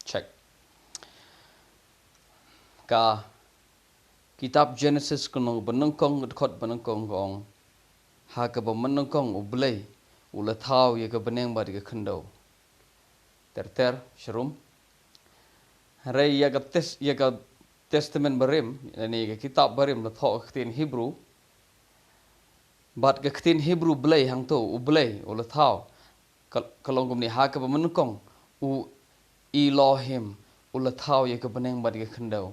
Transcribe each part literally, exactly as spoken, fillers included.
Check. Ka kitab Genesis ka lynnong ba nyngkong, ka dkhot ba nyngkong ka ong, ha kaba mynnyngkong U Blei u la thaw ïa ka bneng bad ïa ka khyndew. Ter ter, sharum. Hynrei ïa ka tes-, ïa ka Testament Barim, lane ka kitab Barim la thoh ka ktien Hebrew. Bad ka ktien Hebrew Blei hangto, U Blei u la thaw, ka, ka long kumne, ha kaba mynnyngkong U Elohim u la thaw ïa ka bneng bad ïa ka khyndew.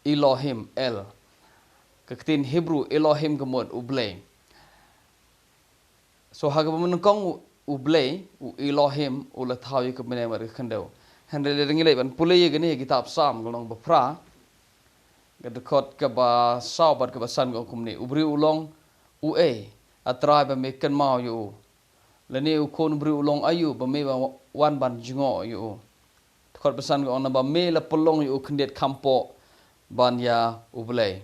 Elohim, El. Ka ktien Hebrew Elohim ka mut U Blei. So ha kaba mynnyngkong U, U Blei, U Elohim u la thaw ïa ka bneng bad ïa ka khyndew. Hynrei lada ngi leit ban pule ïa kane ha kitab Salm ka lynnong ba phra, ka dkhot kaba saw bad kaba san ka ong kumne: U briew u long uei, A Trai, ba me kynmaw ïa u? Lane u khun briew u long aïu ba me wa-, wan ban jngoh ïa u? Dkhot ba san ka ong: Naba me la pynlong ïa u khyndiat khampoh ban ïa U Blei.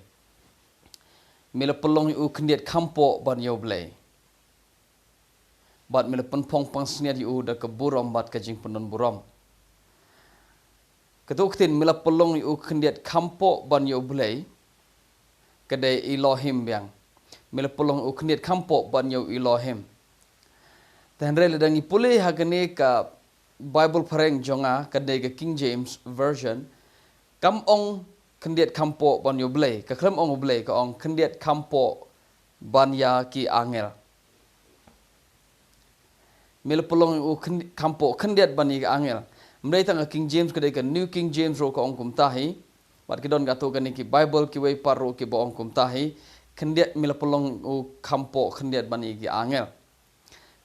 Me la pynlong ïa u khyndiat khampoh ban ïa U Blei. Bad me la pynphong pansngiat ïa u da ka burom bad ka jingpyndonburom. Kato ka ktien me la pynlong ïa u khyndiat khampoh ban ïa U Blei, ka dei Elohim biang. Me la pynlong ïa u khyndiat khampoh ban ïa U Elohim. Te hynrei lada ngi pule ha kane ka Bible phareng jong nga, ka dei ka King James Version, kam ong khyndiat khampoh ban ïa U Blei, ka khlem ong U Blei, ka ong khyndiat khampoh ban ïa ki angel. Me la pynlong ïa u khyn-, khampoh khyndiat ban ïa ki angel. Ym dei tang ka King James, ka dei ka New King James ruh ka ong kumta hi. Bad ki don katto katne ki Bible kiwei pat ruh kiba ong kumta hi. Khyndiat, me la pynlong ïa u khampoh khyndiat ban ïa ki angel.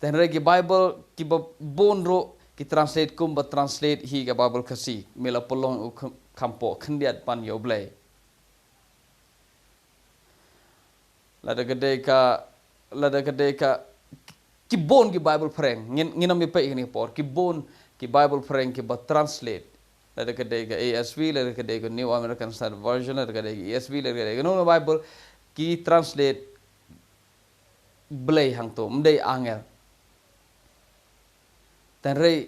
Te hynrei ki Bible kiba bun ruh ki translate kumba translate hi ka Bible Khasi, me la pynlong ïa u kh-, khampoh khyndiat ban ïa U Blei. Lada ka dei ka, lada ka dei ka, ki bun ki Bible phareng, ngin, ngin ym ïa peit ha kane ka por, ki bun ki Bible phareng kiba translate. Lada ka dei ka E S V, lada ka dei ka New American Standard Version, lada ka dei ka E S V, lada ka dei kano kano Bible, ki translate Blei hangto, ym dei angel. Te hynrei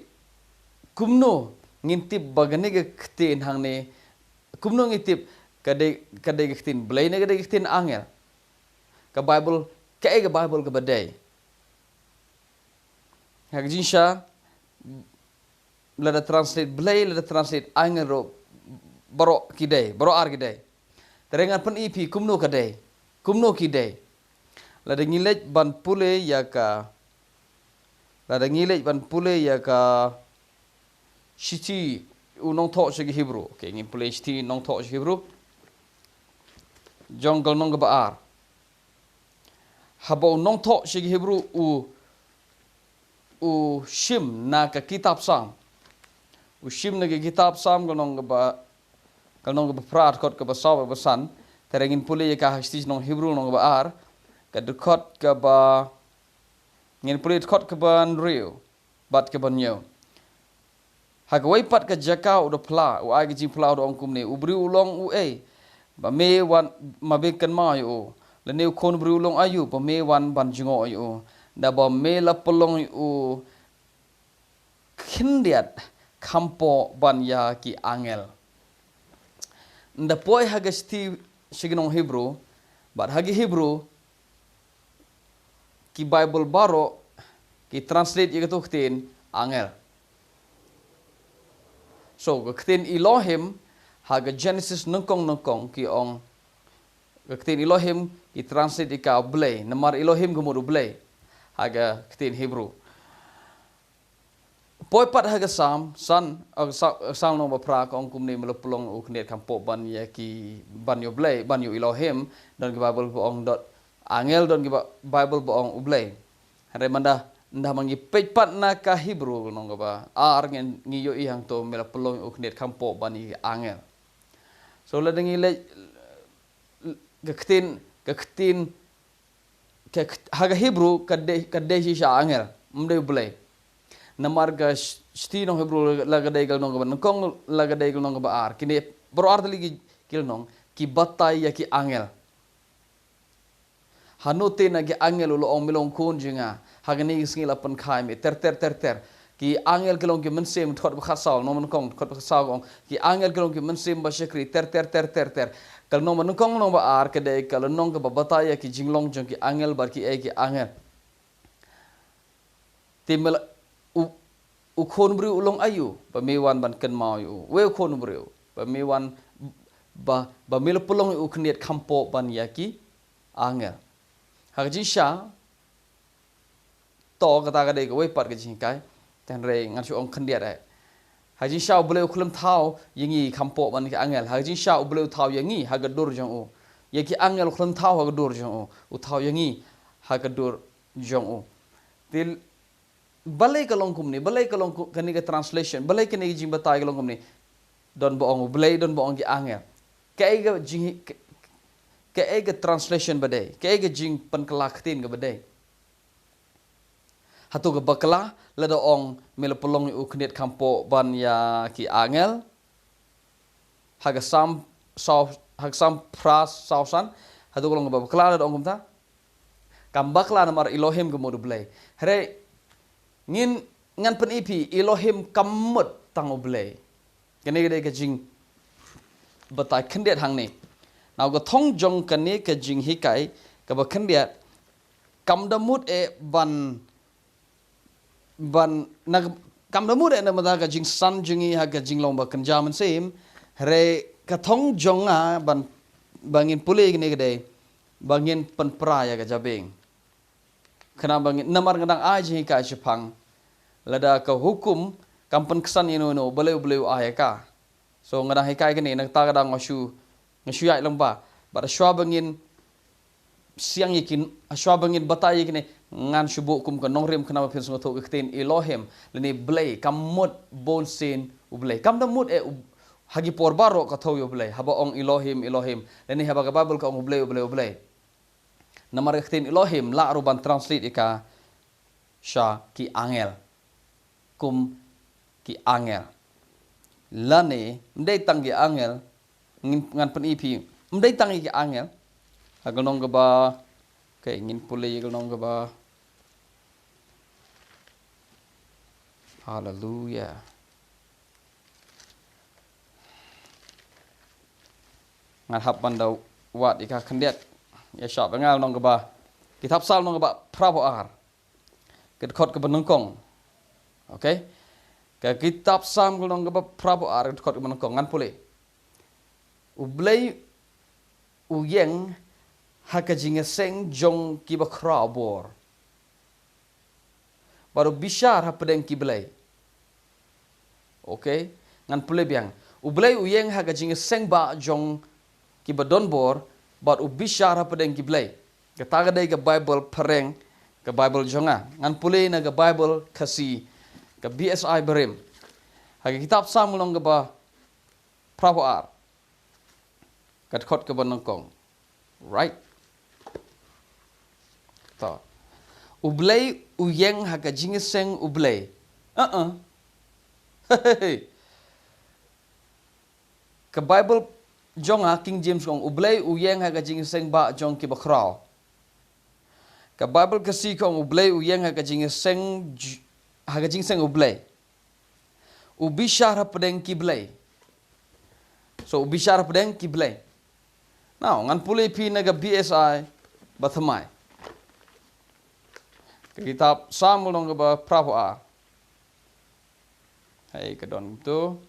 kumno ngin tip ba kane ka ktien hangne, kumno ngin tip ka dei, ka dei ka ktien Blei ne ka dei ka ktien angel? Ka Bible, kaei ka Bible kaba dei? Ha ka jingshisha, lada translate Blei, lada translate angel ruh, baroh ki dei, baroh ar ki dei. Te hynrei ngan pyni ïa phi kumno ka dei, kumno ki dei. Lada ngi leit ban pule ïa ka, lada ngi leit ban pule ïa ka shithi u nongthoh sha ki Hebru. Okay, ngin pule shithi u nongthoh sha ki Hebru. Jong ka lynnong kaba ar. Haba u nongthoh sha ki Hebru u, u shim na ka kitab Salm. U shim na ka kitab Salm ka lynnong kaba, ka lynnong kaba phra, dkhot kaba saw bad kaba san. Te hynrei ngin pule ïa ka ha shithi shnong Hebru lynnong kaba ar. Ka dkhot kaba, ngin pule dkhot kaba hynriew bad kaba hynñiew. Ha kawei pat ka jaka u da phla, u ai ka jingphla u da ong kumne: U briew u long uei, ba me wan, ba me kynmaw ïa u? Lane u khun briew u long aïu, ba me wan ban jngoh ïa u? Naba me la pynlong ïa u khyndiat khampoh ban ïa ki angel. Ynda poi ha ka shithi sha ki nong Hebru, bad ha ki Hebru, ki Bible baroh ki translate ïa kato ka ktien angel. So, ka ktien Elohim, ha ka Genesis nyngkong nyngkong ki ong, ka ktien Elohim ki translate ïa ka Blei, namar Elohim ka mut U Blei ha ka ktien Hebru. Poi pat ha ka Salm san, ha ka Sa-, Salm lynnong ba phra ka ong kumne: Me la pynlong u khyndiat khampoh ban ïa ki, ban ïa U Blei, ban ïa u Elohim. Don ki Bible ba ong dot angel, don ki ba-, Bible ba ong U Blei. Hynrei mynta, ynda ma ngi peit pat na ka Hebru lynnong kaba ar, ngi, ngi ïohi hangto: Me la pynlong u khyndiat khampoh ban ïa ki angel. So lada ngi leit, ka ktien, ka ktien ka, ka, ha ka Hebru ka dei, ka dei shisha angel, ym dei U Blei. Namar ka sh-, shithi nong Hebru la ka dei ka lynnong kaba nyngkong, la ka dei ka lynnong kaba ar. Kine baroh ar tylli ki, ki lynnong ki batai ïa ki angel. Hano te na ki angel u la ong: Me long khun jong nga, ha kane ka sngi la pynkha ïa me, ter ter ter ter. Ki angel ki long ki mynsiem, dkhot ba khatsaw, nongba nyngkong, dkhot ba khatsaw ka ong, ki angel ki long ki mynsiem ba shakri, ter, ter, ter, ter, ter. Ka lynnong ba nyngkong, lynnong ba ar, ka dei ka lynnong kaba batai ïa ki jinglong jong ki angel bad kiei ki angel. Te me la, u, u khun briew u long aïu, ba me wan ban kynmaw ïa u. Uwei u khun briew, ba me wan, ba, ba me la pynlong ïa u khyndiat kham poh ban ïa ki angel. Ha ka jingshisha, to kata ka dei kawei pat ka jinghikai. Te hynrei ngan shu ong khyndiat eh. Ha ka jingshisha U Blei u khlem thaw ïa ngi kham poh ban ïa ki angel. Ha ka jingshisha U Blei u thaw ïa ngi ha ka dur jong u. Ïa ki angel u khlem thaw ha ka dur jong u. U thaw ïa ngi ha ka dur jong u. Te balei ka long kumne, balei ka long ku-, kane ka translation, balei kane ka jingbatai ka long kumne. Don ba ong U Blei, don ba ong ki angel. Kaei ka jing, ka, kaei ka translation ba dei, kaei ka jingpynkylla ktien kaba dei. Hato ka bakla, lada ong me la pynlong ïa u khyndiat kham poh ban ïa ki angel. Ha ka Salm saw, ha ka Salm phra saw san, hato ka long kaba bakla lada ong kumta. Kam bakla namar Elohim ka mut U Blei. Hynrei ngin, ngan pyni phi Elohim kam mut tang U Blei. Kane ka dei ka jingbatai khyndiat hangne. Now ka thong jong kane ka jinghikai kaba khyndiat, kam da mut eh ban, ban, na, kam da mut eh namar ka jingsan jong ngi ha ka jinglong ba kynja mynsiem. Hynrei ka thong jong nga ban, ba ngin pule kane ka dei ba ngin pynpra ïa ka jabieng. Khnang ba ngin, namar nga dang ai jinghikai shaphang, lada ka hukum kam pynksan ïano ïano, balei U Blei u ai ïa ka. So nga dang hikai kane, na kata ka daw nga shu, nga shu ïaid lyngba. Bad shuwa ba ngin siang ïa kine, shuwa ba ngin batai ïa kine, ngan shu buh kum ka nongrim khnang ba phin sngewthuh ka ktien Elohim lane Blei, kam mut bunsien U Blei. Kam da mut eh u, ha ki por baroh ka thew ïa U Blei haba ong Elohim, Elohim, lane haba ka Baibl ka ong U Blei, U Blei, U Blei. Namar ka ktien Elohim lah ruh ban translate ïa ka sha ki angel. Kum ki angel. Lane, ym dei tang ki angel, ngin, ngan pyni phi, ym dei tang ki angel. Ha ka lynnong kaba, okay, ngin pule ha ka lynnong kaba. Haleluya. Ngan hap ban da wad ïa ka khyndiat. Ïa shah ba nga lynnong kaba, kitab Salm lynnong kaba phra phew ar, ka dkhot kaba nyngkong. Okay. Ka kitab Salm lynnong kaba phra phew ar, ka dkhot kaba nyngkong. Ngan pule. U Blei u ïeng ha ka jingïaseng jong kiba khraw bor, bad u bishar hapdeng ki blei. Okay. Ngan pule biang. U Blei u ïeng ha ka jingïaseng bah jong kiba don bor, bad u bishar hapdeng ki blei. Kata ka dei ka Baibl phareng, ka Baibl jong nga. Ngan pule na ka Baibl Khasi, ka B S I barim. Ha ka kitab Salm lynnong kaba phra phew ar, ka dkhot kaba nyngkong. Right? To. U Blei u ïeng ha ka jingïaseng U Blei. Uh-uh. Ka Baibl jong nga, King James, ka ong U Blei u ïeng ha ka jingïaseng bah jong kiba khraw. Ka Baibl Khasi ka ong U Blei u ïeng ha ka jingïaseng j-, ha ka jingïaseng U Blei. U bishar hapdeng ki blei. So, u bishar hapdeng ki blei. Now, ngan pule phi na ka B S I bathymmai. Ka kitab Salm lynnong kaba phra phew ar. Hei, ka don tu.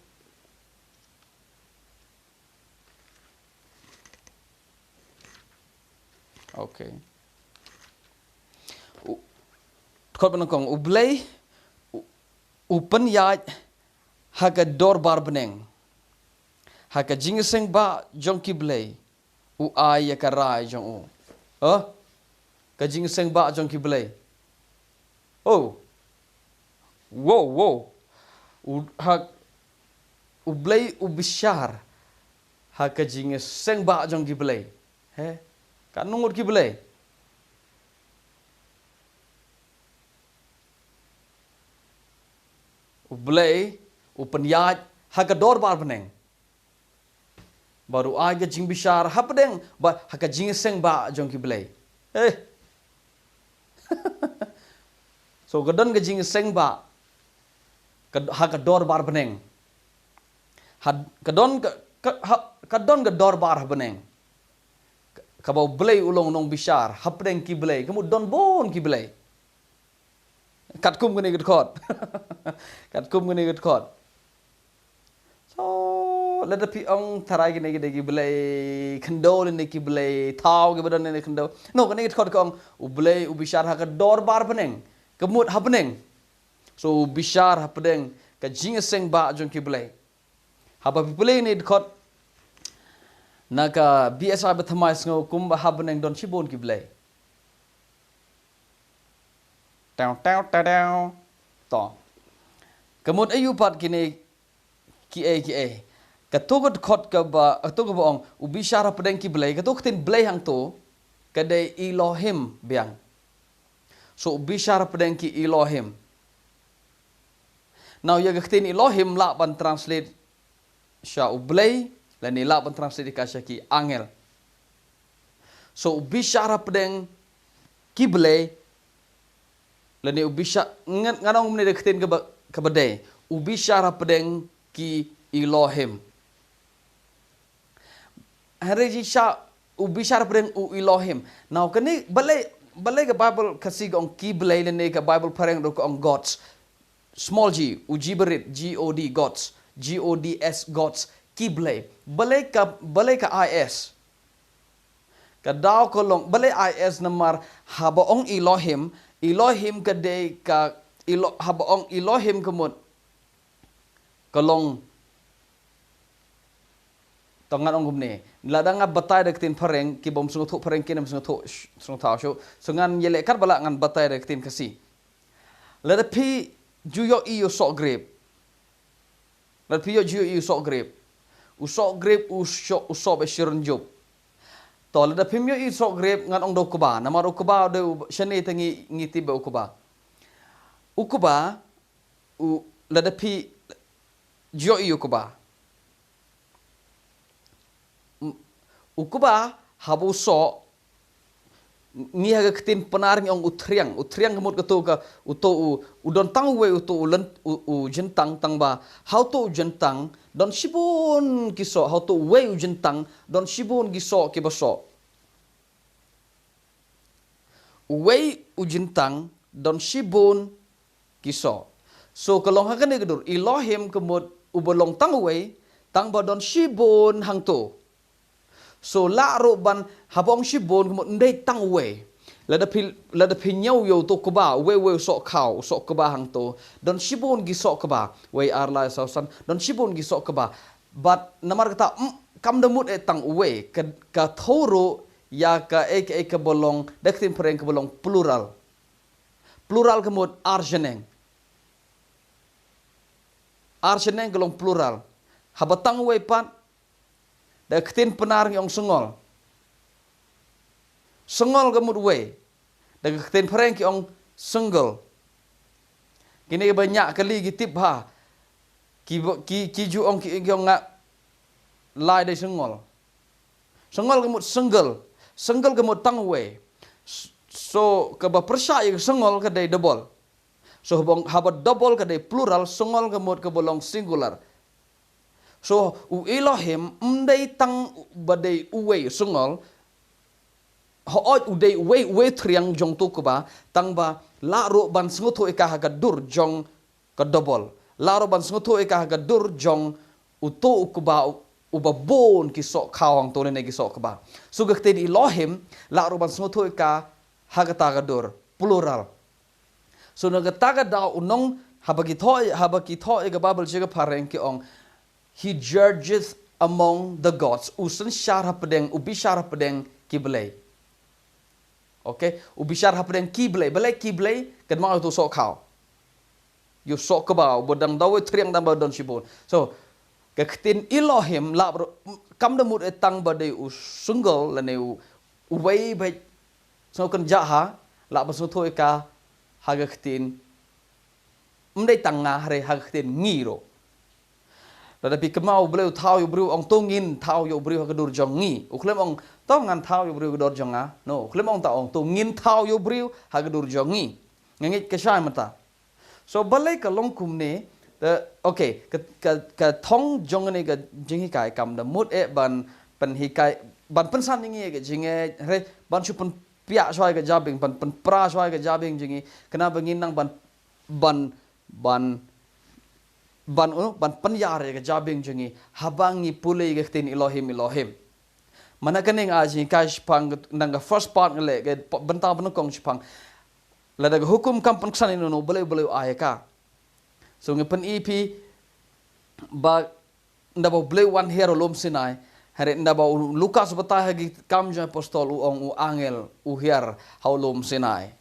Okay. U, dkhot ba nyngkong, U Blei u, u pynïaid ha ka dorbar bneng. Ha ka jingïaseng bah jong ki blei u ai ïa ka rai jong u. Ha? Ka jingïaseng bah jong ki blei. Oh. Wow, wow. U, ha, U Blei u bishar ha ka jingïaseng bah jong ki blei. He? Katno ngut ki blei? U Blei u pynïaid ha ka dorbar bneng. Bad u ai ka jingbishar hapdeng, bad ha ka jingïaseng bah jong ki blei. Eh. So, ka don ka jingïaseng bah Ka, ha ka dorbar bneng. Ha, ka don ka, ka, ha, ka don ka dorbar ha bneng. Kaba U Blei u long nongbishar hapdeng ki blei. Ka mut don bun ki blei. Katkum kane ka dkhot. Katkum kane ka dkhot. So, lada phi ong tharai kine ki dei ki blei khyndew ne ki blei thaw kiba don ne khyndew. No, kane ka dkhot ka ong U Blei u bishar ha ka dorbar bneng. Ka mut ha bneng. So, u bishar hapdeng ka jingïaseng ba jong ki blei. Haba phi pule ne dkhot na ka B S I ba thymmai sngew kumba ha bneng don shibun ki blei. Taw, taw, taw, taw. To. Ka mut ayu pat kine ki ei, ki ei. Kato ka dkhot kaba, kato kaba ong, u bishar hapdeng ki blei, kato ka ktien blei hangto, ka dei Elohim biang. So, u bishar hapdeng ki Elohim. Now, ïa ka ktien Elohim lah ban translate sha u blei, lane lah ban translate ka sha ki angel. So, u bishar hapdeng ki blei, lane u bishar, ngan, ngan ong kumne da ka ktien kaba, kaba dei. U bishar hapdeng ki Elohim. Hynrei ji sha u bishar hapdeng u Elohim. Now, kane balei, balei ka Bible Khasi ka ong ki blei lane ka Bible phareng ruh ka ong gods. Small g, u G barit, G O D, gods. G O D S, gods. Ki blei. Balei ka, balei ka I S. Ka daw ka long, balei I S namar haba ong Elohim, Elohim ka dei ka, Elo-, haba ong Elohim ka mut ka long. To ngan ong kumne. Lada nga batai da ka ktien phareng, ki bym sngewthuh phareng kin ym sngewthuh, sh-, sngewthuh shuh. So ngan ïaleh katba lah ngan batai da ka ktien Khasi. Lada phi ju ïohi u soh grep. Lada phi ïoh ju ïohi u soh grep. U soh grep u soh, u soh ba shiron jup. To lada phim ïohi u soh grep ngan ong da u kba. Namar u kba u dei u shane te ngi, ngi tip ba u kba. U kba, u, lada phi ju ïohi u kba. M-, u kba, haba u soh, ngi ha ka ktien Pnar ngi ong u thriang. U thriang ka mut kato ka, uto u, u don tang uwei uto u len-, u, u jyntang tang ba. Ha uto u jyntang, don shibun ki soh, ha uto uwei u jyntang, don shibun ki soh kiba soh. Uwei u jyntang, don shibun ki soh. So ka long ha kane ka dur, Elohim ka mut uba long tang uwei, tang ba don shibun hangto. So lah ruh ban haba ong shibun ka mut ym dei tang uwei. Lada phi, lada phi ñiew ïa uto u kba, uwei uwei u soh khaw, u soh kba hangto. Don shibun ki soh kba, wei ar lai saw san, don shibun ki soh kba. But namar kata, mm, kam da mut eh tang uwei, ka, ka thew ruh ïa ka, eh, ka, eh, kaba long, da ka ktien phareng kaba long plural. Plural ka mut ar shaneng. Ar shaneng ka long plural. Haba tang uwei pat, da ka ktien Pnar ngi ong sengol. Sengol ka mut uwei. Da ka ktien phareng ki ong single. Kine ba ñiah kali ki tip bha. Ki ba, ki, ki ju ong ki, ki ong nga lai dei sengol. Sengol ka mut single. Single ka mut tang uwei. S-, so kaba pyrshah ïa ka sengol ka dei double. So haba, haba double ka dei plural, sengol ka mut kaba long singular. So u Elohim ym dei tang ba dei uwei sengol. Hooid u dei uwei, uwei thriang jong uto u kba, tang ba lah ruh ban sngewthuh ïa ka ha ka dur jong ka double. Lah ruh ban sngewthuh ïa ka ha ka dur jong uto u kba u-, uba bun ki soh khaw hangto ne ki soh kba. So ka ktien Elohim, lah ruh ban sngewthuh ïa ka ha kata ka dur, plural. So na kata ka daw u nong, haba ki thoh, haba ki thoh ïa ka Bible sha ka phareng ki ong, "He judges among the gods." U synshar hapdeng, u bishar hapdeng ki blei. Okay, u bishar hapdeng ki blei, balei ki blei, kynmaw ïa uto u soh khaw. Ïa u soh kba, uba dang da uwei thriang tang ba don shibun. So ka ktien Elohim lah ruh, kam da mut eh tang ba dei u single lane u, uwei beit. Sngewkynjah ha, lah ban sngewthuh ïa ka ha ka ktien. Ym dei tang nga, hynrei ha ka ktien ngi ruh. Lada phi kynmaw U Blei u thaw ïa u briew, ong to ngin thaw ïa u briew ha ka dur jong ngi. U khlem ong to ngan thaw ïa u briew ha ka dur jong nga. No, u khlem ong ta, ong to ngin thaw ïa u briew ha ka dur jong ngi. Nga ngeit ka shai mynta. So balei ka long kumne, Te, okay, ka, ka, ka thong jong kane ka jinghikai kam da mut eh ban pynhikai, ban pynsan ïa ngi ka jingngeit, hynrei ban shu pynpiah shuwa ïa ka jabieng, ban pynpra shuwa ïa ka jabieng jong ngi, kane ba ngin nang ban, ban, ban, ban, uh, ban pynïar ïa ka jabieng jong ngi, haba ngi pule ïa ka ktien Elohim, Elohim. Mana kane nga ai jinghikai shaphang, nang ka first part nga leh, ka bynta ba nyngkong shaphang. Lada ka hukum kam pynksan ïano ïano, balei, balei u ai ïa ka. So nga pyni ïa phi ba ynda ba U Blei u wan hiar ha u lum Sinai, hynrei ynda ba u Lukas batai ha ki Kam jong Apostol u ong u angel u hiar ha u lum Sinai.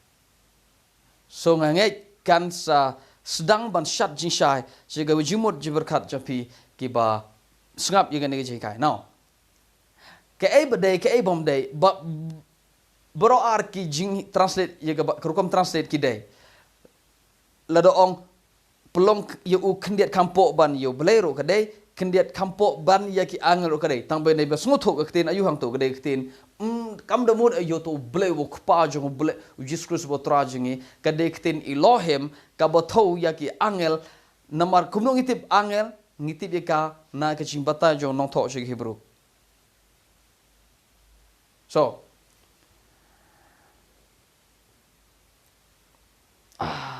So nga ngeit kan sa sdang ban shat jingshai sha ka jingmut jingpyrkhat jong phi kiba sngap ïa kane ka jinghikai. Now, kaei ba dei, kaei bym dei, ba, baroh ar ki jing translate ïa kaba, ka rukom translate ki dei. Lada ong pynlong ïa u khyndiat kham poh ban ïa U Blei ruh ka dei, khyndiat kham poh ban ïa ki angel ruh ka dei. Tang ba dei ba sngewthuh ka ktien aïu hangto, ka dei ka ktien, mm, kam da mut ïa uto U Blei, u Kpa jong U Blei, u Jisu Khrist ba U Trai jong ngi, ka dei ka ktien Elohim, kaba thew ïa ki angel. Namar kumno ngi tip angel, ngi tip ïa ka na ka jingbatai jong u nongthoh sha ki Hebru. So, ah.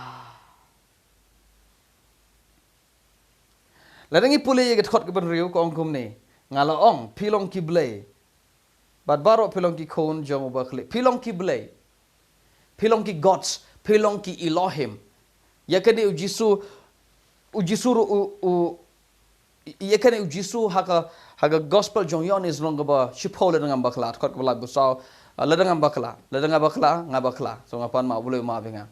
Lada ngi pule ïa ka dkhot kaba hynriew ka ong kumne, nga la ong, phi long ki blei, bad baroh phi long ki khun jong u bakhlieh. Phi long ki blei. Phi long ki gods, phi long ki Elohim. Ïa kane u Jisu, u Jisu ruh u, u, ïa kane u Jisu ha ka, ha ka gospel jong u Ïoannis lynnong kaba shiphew, lada ngam bakla, dkhot kaba laiphew saw, ah, lada ngam bakla, lada nga bakla, nga bakla. So nga pan ma U Blei u map ïa nga.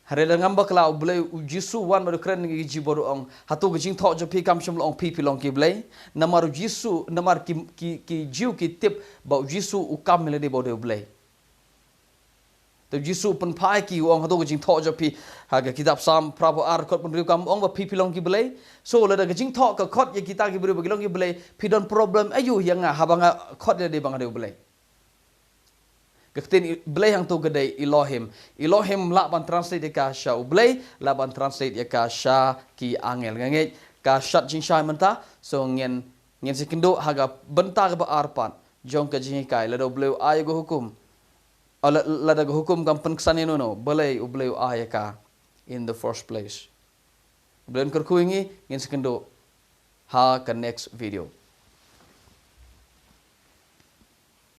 Hynrei lada ngam bakla, U Blei, u Jisu u wan bad u kren ïa ki Jiw bad u ong, hato ka jingthoh jong phi kam shym la ong phi, phi long ki blei? Namar u Jisu, namar ki, ki, ki Jiw ki tip ba u Jisu u kam ïa lade ba u dei U Blei. Te u Jisu u pynphai ki, u ong, hato ka jingthoh jong phi, ha ka kitab Salm phraphew ar dkhot hynriew kam ong ba phi, phi long ki blei? So lada ka jingthoh ka khot ïa kita ki briew ba ki long ki blei, phi don problem aïu ïa nga haba nga khot ïa lade ba nga dei U Blei? Ka ktien i-, blei hangto ka dei Elohim. Elohim lah ban translate ïa ka sha U Blei, lah ban translate ïa ka sha ki angel. Nga ngeit ka shat jingshai mynta, so ngin, ngin sa ïakynduh ha ka bynta kaba ar pat jong ka jinghikai, lada U Blei u ai ïa ka hukum, ah, la-, lada ka hukum kam pynksan ïano ïano, balei U Blei u ai ïa ka in the first place. U Blei un kyrkhu ïa ngi, ngin sa ïakynduh ha ka next video.